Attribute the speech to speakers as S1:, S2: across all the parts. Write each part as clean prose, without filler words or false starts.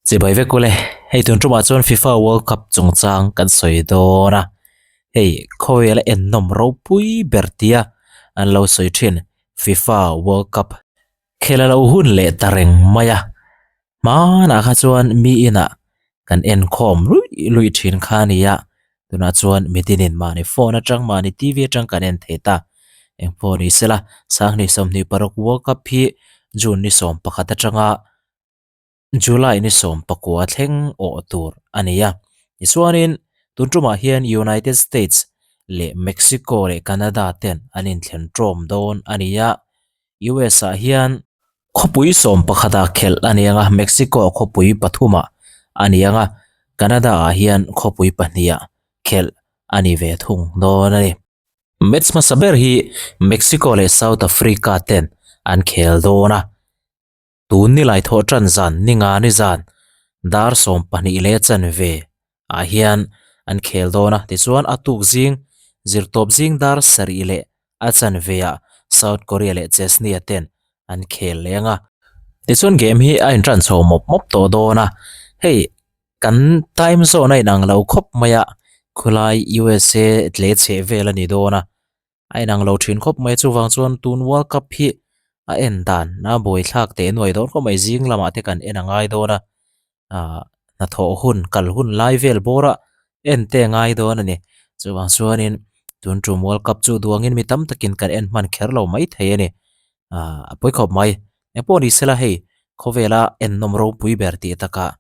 S1: Chibai vek ule, hei tun tumah chuan FIFA World Cup chungchang kan sawi dawn a, hei khawvel a ennawm ropui ber tia an lo sawi thin FIFA World Cup khel a lo hun leh ta reng mai a, hmanah kha chuan mi inah kan enkhawm luih luih thin kha a ni a, tunah chuan mitinin mahni phone atang mahni T V atang kan en thei ta, engpawh ni sela sanghnih 26 World Cup hi June ni 11 atanga July ni 19 thleng awh tur a ni a, tichuanin tun tumah hian United States leh Mexico leh Canada ten an inthlen tawm dawn a ni a, US ah hian khawpui 11 ah khelh a ni ang a, Mexico khawpui pathumah a ni ang a, Canada ah hian khawpui pahnih ah khelh a ni ve thung dawn a ni. Match hmasa ber hi Mexico leh South Africa ten an khel dawn a. Tun nilai thawh tan zan ni nga ni zan dar 12 leh chanve ah hian an khel dawn a, tichuan a tuk zing zirtawp zing dar 7 leh a chanve ah South Korea leh Chechnya ten an khel leng a. Tichuan game hi a intan chho mawp mawp tawh dawn a, hei kan time zone a inang lo khawp mai a, khulai USA tle chheh vel a ni dawn a. A inang lo thin khawp mai chuvang chuan tun World Cup hi a en dan a buai thlak teh nuai dawn khawp mai zing lamah te kan en a ngai dawn a ah hnathawh hun kal hun lai vel bawr a en te a ngai dawn a ni chuvang chuanin tun tum World Cup chu duangin mi tam takin kan en hman kher lo mai thei a ni ah a pawi khawp mai engpawh ni sela hei khawvela ennawm ropui ber tih takah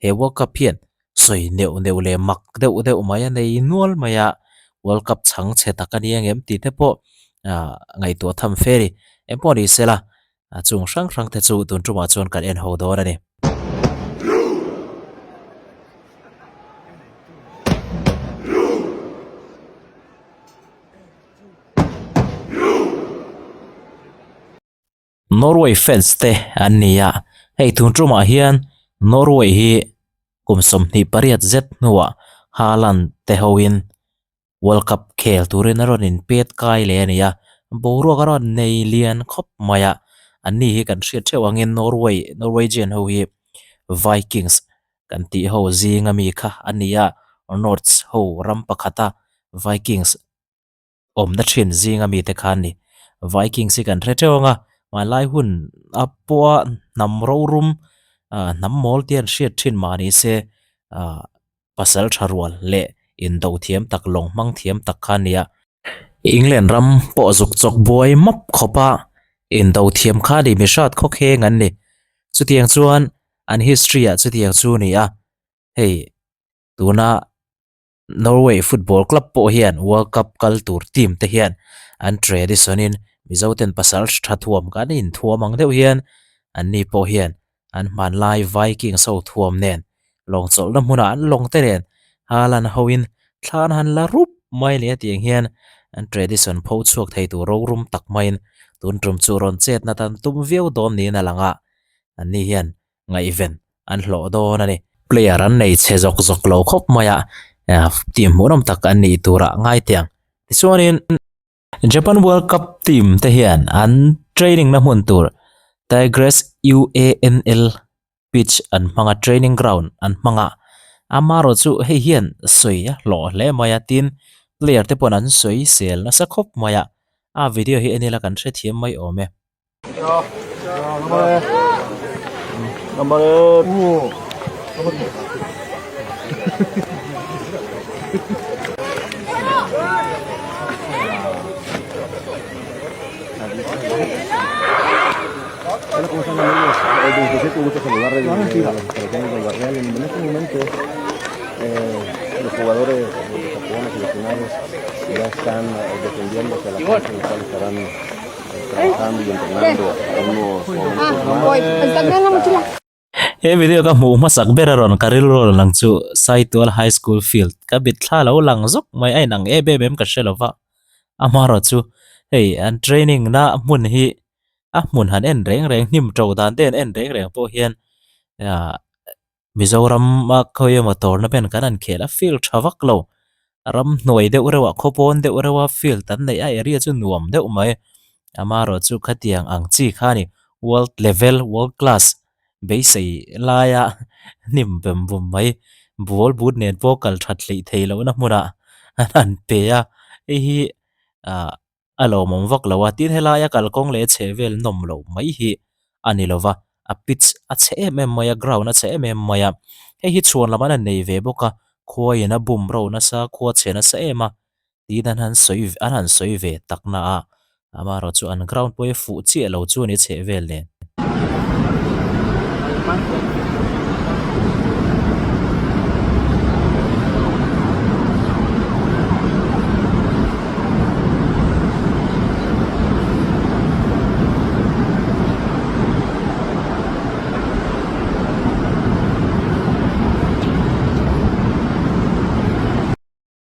S1: he World Cup hian sawi neuh neuh leh mak deuh deuh mai a nei nual mai a, World Cup chhang chhe tak a ni ang em tih te pawh ah ngaihtuah tham fe a ni. Engpawh ni sela chung hrang hrang te chu tun tumah chuan kan en ho dawn a ni. Norway fans te an ni a, hei tun tumah hian Norway hi kum 28 zet hnuah Haaland te hoin World Cup khel turin a rawn inpet kai leh a ni a, boruak a rawn nei lian khawp mai a, an ni hi kan hriat theuh angin Norway Norwegian ho hi Vikings kan tih ho zinga mi kha a ni a, Nords ho ram pakhata Vikings awmna thin zinga mite kha an ni. Vikings hi kan hre theuh ang a, hmanlai hun a pawha hnam rorum ah hnam mawl te an hriat thin mah ni se ah pasal tha rual leh indo thiam tak lawng hmang thiam tak kha a ni a. England ram pawh zuk chawk buai mawp khawp a, indo thiam kha a ni mi hrat khawkheng an ni. Chutiang chuan an history ah chutiang chu a ni a, hei tuna. Norway football club pawh hian World Cup kal tur team te hian an tradition in Mizo ten pasal tha thuam kan inthuam ang deuh hian an ni pawh hian an hmanlai Vikings ho thuam nen lawng chawlhna hmunah an lawng te nen Haaland ho in thla an han la rup mai leh a tiang hian an tradition pho chhuak thei tur rorum tak maiin tun tum chu rawn chet nat an tum viau dawn niin a lang a, an ni hian ngaihven an hlawh dawn a ni. Player an nei chhe zawk zawk lo khawp mai a, team hmuhnawm tak an nih turah ngai teh ang. Tichuanin Japan World Cup team te hian an training na hmun tur Tigres UANL pitch an hmang a, training ground an hmang a, amaherawh chu hei hian sawi a hlawh hle mai a, tin player te pawhin an sawi sel nasa khawp mai a, a video hi en ila kan hrethiam mai awm e.
S2: Hola, ¿cómo están amigos? Eh, 27, gusto saludarles desde las instalaciones del Barreal. En este momento, eh, los jugadores de Japón, los seleccionados, ya están eh, defendiéndose a la cancha en la cual estarán trabajando y entrenando unos momentos más.
S1: He video ka hmuh hmasak ber a rawn ka rilru rawn lang chu Saitual High School field ka bit thla lo lang zawk mai a inang em em em ka hre lo va, amaherawh chu hei an training na hmun hi a hmun han en reng reng hnim to dan te an en reng reng pawh hian ah Mizoram a khawi emaw tournament kan han khel a field tha vak lo ramhnuai deuh reuh ah khawpawn deuh reuh a field an neih a area chu nuam deuh mai amaherawh chu khatiang ang chi kha a ni world level world class beisei laia. hnim bem bum mai ball but nen pawh kal that hleih theih lohna hmunah an han pe a hei hi ah a lawmawm vak lo a tin helaia kalkawng leh chheh vel nawm loh mai hi a ni lo va a pitch a chhe em em mai a ground a chhe em em mai a hei hi chhuan lam an han nei ve bawk a khuaiin a bum ro nasa khua chhe nasa em a tiin an han sawi an han sawi ve tak na a amaherawh chu an ground pawh hi fuh chiah lo chu a ni chheh vel nen.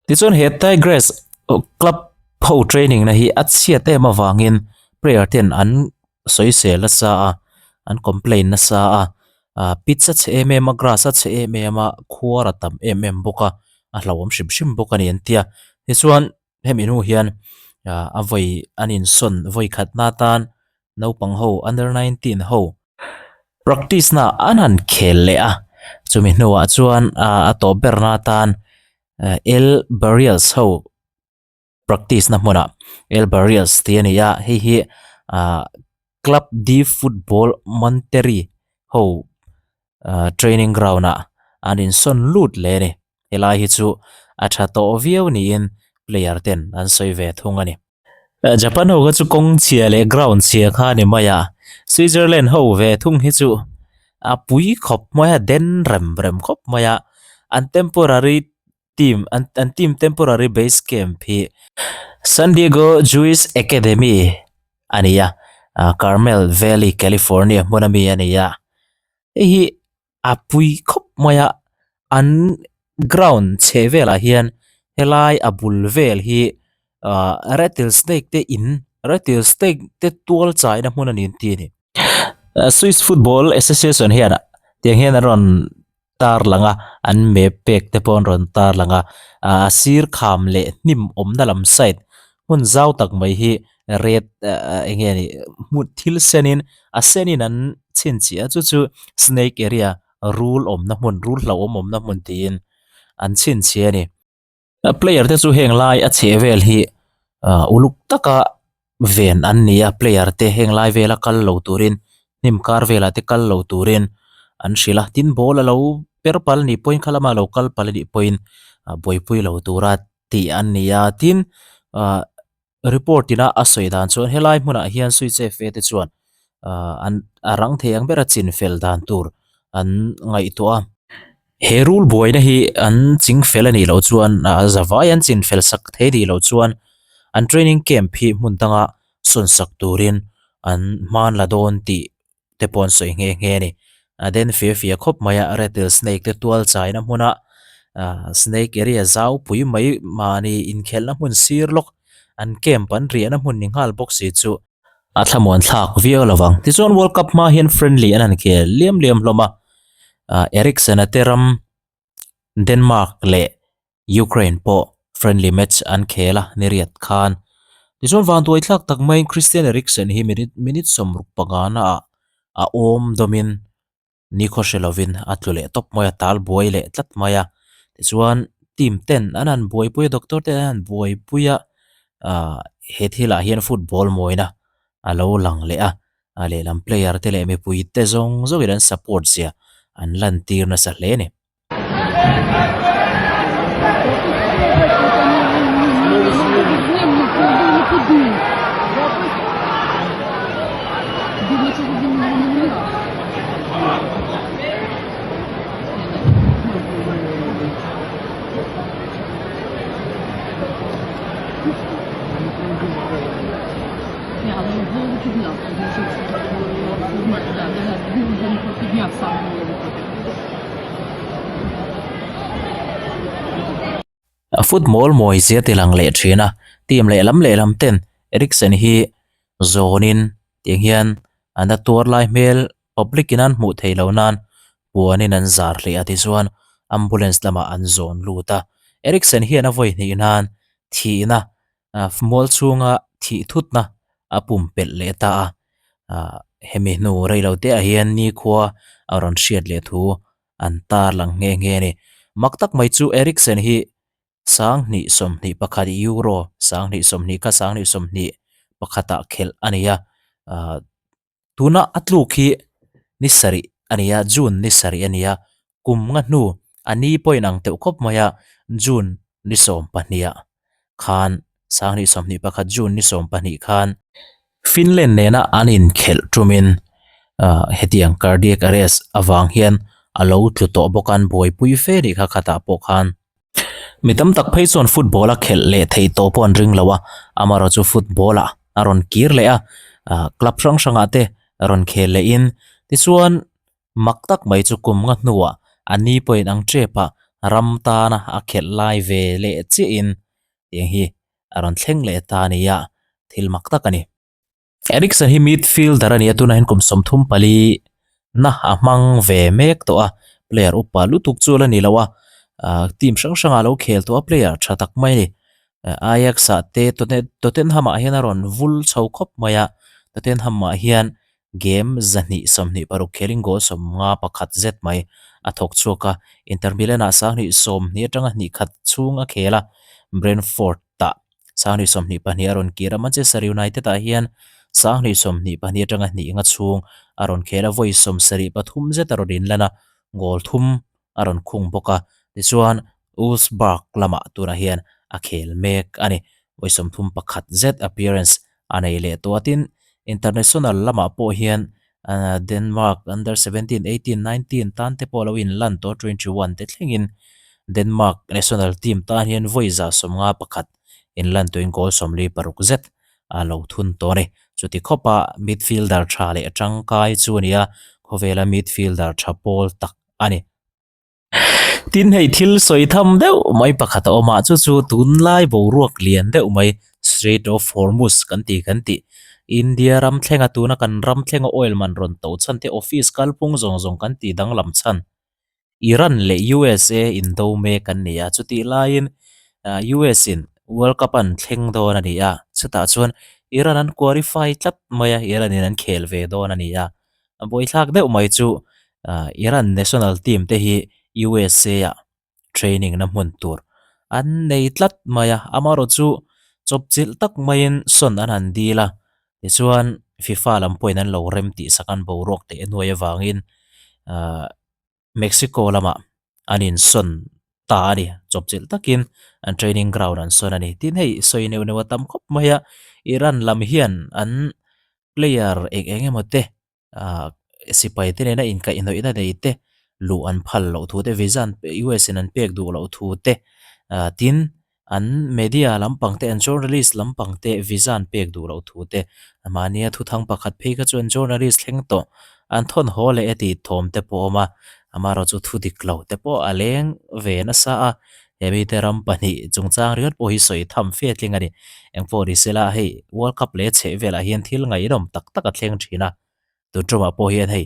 S1: Tichuan he Tigres club ho training na hi a chhiat em avangin player ten an sawisel nasa a an complain nasa a ah pitch a chhe em em a grass a chhe em em a khuar a tam em em bawk a a hlauhawm hrim hrim bawk a ni an tia tichuan hemi hnu hian ah a vawi an insawn vawi khat na tan naupang ho under 19 ho practice na an han khel leh a chumi hnuah chuan ah a tawp ber na tan El Barrios ho practice na hmunah El Barrios tih a ni a hei hi ah club de football Monterrey ho ah training ground ah an insawn lut leh a ni helai hi chu a tha tawh viau niin player ten an sawi ve thung a ni. Japan ho kha chu kawng chhia leh ground chhia kha a ni mai a Switzerland ho ve thung hi chu a pui khawp mai a den rem rem khawp mai a an temporary team an an team temporary base camp hi San Diego Jewish Academy a ni a ah Carmel Valley California hmun ami a ni a hei hi a pui khawp mai a an ground chheh velah hian helai a bul vel hi ah rattle snake te in rattle snake te tual chaina hmun a ni an ti a ni Swiss football association hian tiang hian an rawn tar lang a an map pek te pawh an rawn tar lang a ah sir kham leh hnim awmna lam side hmun zau tak mai hi red ah eng nge ni hmun thil senin a senin an chhinchhiah a chu chu snake area rul awmna hmun rul hlauhawm awmna hmun tiin an chhinchhiah a ni player te chu heng lai a chheh vel hi ah uluk taka ven an ni a player te heng lai vela kal lo turin hnim kar velah te kal lo turin an hrilh a tin ball alo per pal anih pawhin khalama alo kal pal anih pawhin ah buaipui lo tura tih an ni a tin ah report ina a sawi dan chuan helai hmunah hian switch F A te chuan ah an a rang thei ang bera chin fel dan tur an ngaihtuah a he rul buaina hi an ching fel anih loh chuan ah zavai an chin fel sak thei anih loh chuan an training camp hi hmun danga sawn sak turin an hman la dawn tih te pawh an sawi nghe nghe a ni a den fia fia khawp mai a rattle snake te tual chaina hmuna ah snake area zau pui mai mahni inkhelhna hmun sir lawk an camp an riahna hmun ni nghal bawk si chu a thlamuan thlak viau lo vang tichuan world cup hma hian friendly an han khel liam liam hlawm a ah Eriksen a te ram Denmark leh Ukraine pawh friendly match an khel a ni riat khan. Tichuan vanduai thlak tak maiin Christian Eriksen hi minute minute 65 na ah a awm dawmin nikhaw hre lovin a tlu leh tawp mai a, tal buai leh tlat mai a. Tichuan team ten an han buaipui a, doctor ten an han buaipui a, ah he thilah hian football mawina a lo lang leh a, a lehlam player te leh mipui te zawng zawngin an support zia an lantir nasa hle a ni. A football mawi zia ti lang leh thin a team lehlam lehlam ten Eriksen hi zawnin tiang hian an a tuar lai hmel public in an hmuh theih loh nan puanin an zar hleh a tichuan ambulance lamah an zawn lut a Eriksen hian a vawi hnih nan thihna mual chhunga thih thutna a pumpelh leh ta a ah hemi hnu rei lo te ah hian nikhua a rawn hriat leh thu. an tarlang nghe nghe a ni. Mak tak mai chu Eriksen hi 2021 Euro 2020 kha 2021 ah khelh a ni a, ah tuna a tluk hi ni sarih a ni a, June ni sarih a ni a, kum nga hnu a ni pawhin ang teuh khawp mai a, June ni 12 ah khan 2021 June ni 12 khan Finland nena an inkhelh tumin ah hetiang cardiac arrest avang hian a lo tlu tawh bawk a, an buaipui fe nih kha khatah pawh khan. Mi tam tak phei chuan football a khelh leh theih tawh pawh an ring lo a, amaherawh chu football ah a rawn kir leh a, ah club hrang hrang ah te rawn khel leh in tichuan mak tak mai chu kum nga hnuah a ni pawhin ang tep ah ram tana a khelh lai ve leh chiah in tiang hi a rawn thleng leh ta a ni a, thil mak tak a ni. Eriksen hi midfielder a ni a, tunah hian kum 34 na a hmang ve mek tawh a, player upa lutuk chu la ni lo a, ah team hrang hrangah lo khel tawh a player tha tak mai a ni. Ajax ah te Tottenham ah hian a rawn vul chho khawp mai a, Tottenham ah hian game 226 khelin goal 51 zet mai a thawk chhuak a, Inter Milan ah 2020 atanga hnih khat chhung a khel a, Brentford ah 2022 a rawn kir a, Manchester United ah hian 2022 atanga hnih nga chhung a rawn khel a, vawi 73 zet a rawn inlan a, goal thum a rawn khung bawk a, tichuan Wolfsburg lamah tunah hian a khel mek a ni. Vawi 31 zet appearance a nei leh tawh a, tin international lamah pawh hian Denmark under 17, 18, 19 tan te pawh a lo inlan tawh a, 21 te thlengin Denmark national team tan hian vawi 51 inlan tuin goal 46 zet a lo thun tawh a ni. Chuti khawpa midfielder tha leh tangkai chu a ni a, khawvela midfielder tha pawl tak a ni. Tin hei thil sawi tham deuh mai pakhat a awm a, chu chu tunlai boruak lian deuh mai Strait of Hormuz kan ti kan tih. India ram thlenga tuna kan ram thlenga oil man rawn to chhan te office kalphung zawng zawng kan tih danglam chhan Iran leh USA indo mek an ni a, chutih laiin US in World Cup an thleng dawn a ni a, chutah chuan Iran an qualify tlat mai a, Iran in an khel ve dawn a ni a. A buaithlak deuh mai chu Iran national team te hi USA ah training na hmun tur an nei tlat mai a, amaherawh chu chawpchilh tak maiin sawn an han dil a, tichuan FIFA lam pawhin an lo rem tih sak an boruak teh nuai avangin ahh Mexico lamah an insawn ta a ni, chawpchilh takin an training ground an sawn a ni. Tin hei sawi neuh neuh a tam khawp mai a, Iran lam hian an player eng eng emaw te ah sipai te nena inkaihhnawihna nei te luh an phal loh thu te visa an US in an pek duh loh thu te ah tin an media lampang te an journalist lampang te visa an pek duh loh thu te mahnia thuthang pakhat phei kha chuan journalist thleng tawh an thawn haw leh e tih thawm te pawh a awm a amaherawh chu thu dik lo te pawh a leng ve nasa a. He mite ram pahnih chungchang ringawt pawh hi sawi tham fe tling a ni. Engpawh ni sela hei World Cup leh chheh velah hian thil ngaihnawm tak tak a thleng thin a, tun tumah pawh hian hei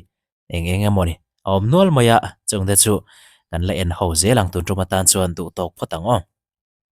S1: eng eng emaw ni a awm nual mai a, chungte chu kan la en ho zel ang tun tum atan chuan duh tawk phawt ang aw.